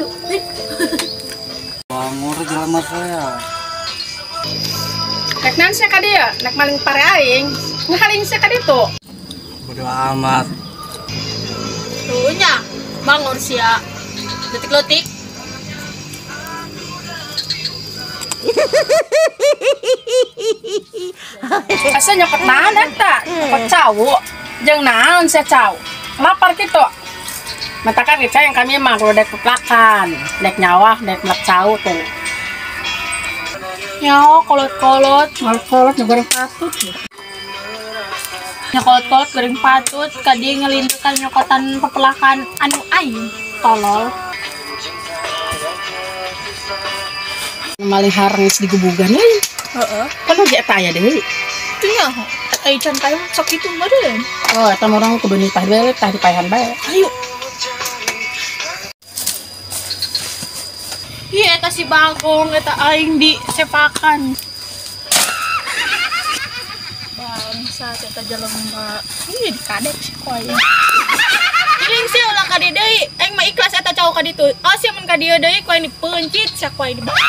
Ayo. Bangor jelema saya. Nek naon sia ka dieu? Nek maling pare aing. Ngahaling sia ka ditu. Bodoh amat. Tuh nya, bangor sia. Detik-detik. Asa nyokot naon eta? Nyokot cau. Jeung naon sia cau? Lapar kitu. Matakan kita yang kami mah kalau dek peplakan, dek nyawah, dek melak cau tuh. Nyawa kolot-kolot, kolot-kolot goreng patut. Nya kolot-kolot goreng patut, kadi ngelindukan nyokotan pepelakan anu aing, tolol. Maling harengis digebugan euy. Heeh. Kan lagi eta aya deui. Teu nyaho. Ai can kayu sok kitu meureun. Oh, eta mah urang kudu nitah bae, tah dipaehan bae. Ayo. Iya, eta si Bagong, eta aing di sepakan. Bangsa, eta jelema. Ih, dikadek si ku aing. Iling sia ulah ka dieu deui, aing mah ikhlas eta cau ka ditu. Oh, sia mun ka dieu deui ku aing dipeuncit sia ku aing dibakar.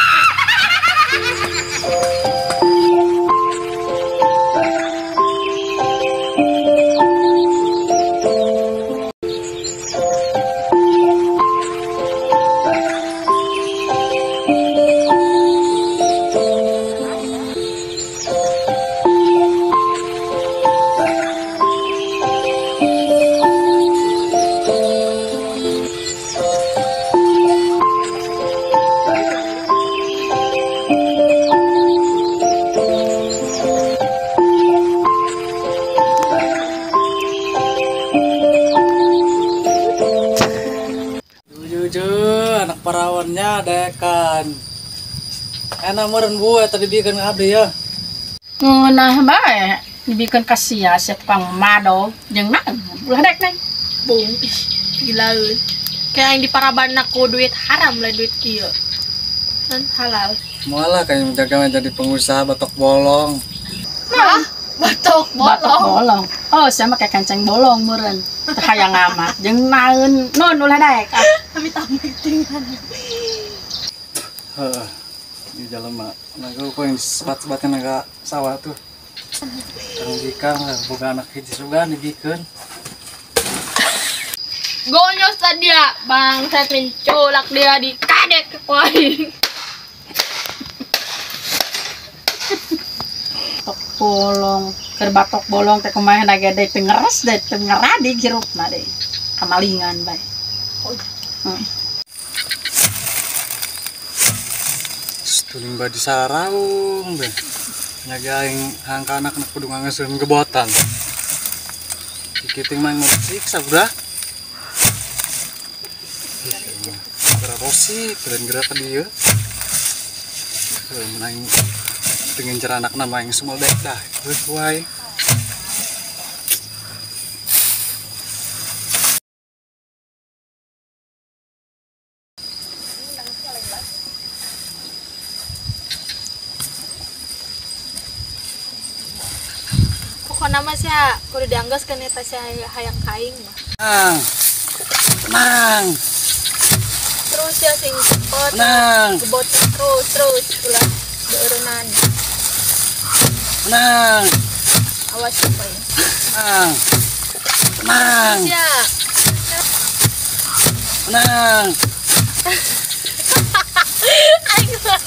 Jujur, anak perawannya dekan. Enak meureun bu eta dibikeun ka abdi ya. Ngeunah bae, dibikeun ka sia sia tukang mado jeung naon. Ulah dek neng. Bung, ih, gila euy. Kayak yang diparabana ku duit haram lah duit kieu. Kan halal. Moal lah kayak menjaga jadi pengusaha batok bolong. Hah? Batok bolong. Batok bolong. Oh, sia mah kayak kanceng bolong meureun. Teu hayang amat jeung naon nun ulah daek. Amit-amit tinggal. Heeh. Di jelema. Nah, gua yang sebat-sebatnya naga sawah tuh. Kang bikang lah, boga anak hiji sugan dibikeun. Gonyos tadi ya, bangsat mencolak dia di kadek ku aing. Batok bolong, keur batok bolong teh kumaha na gede teu ngeres deh, teu ngeradi hirupna deh. Kamalingan bae. Tuling badi saraung deh. Nyaga aing hangka anak-anak kudu ngangeuskeun gebotan. Kikiting mah mau siksa udah. Gerak rosi, keren gerak ka dieu. Menang dengan cara anak nama yang semua dek dah. Woi. Pokokna mah sia kudu dianggeuskeun eta sia hayang ka aing mah. Tenang. Tenang. Terus ya sing cepet. Tenang. Gebot terus terus ulah beureunnan. Tenang. Awas apa ya? Tenang. Tenang. Ya. Tenang. Aing mah.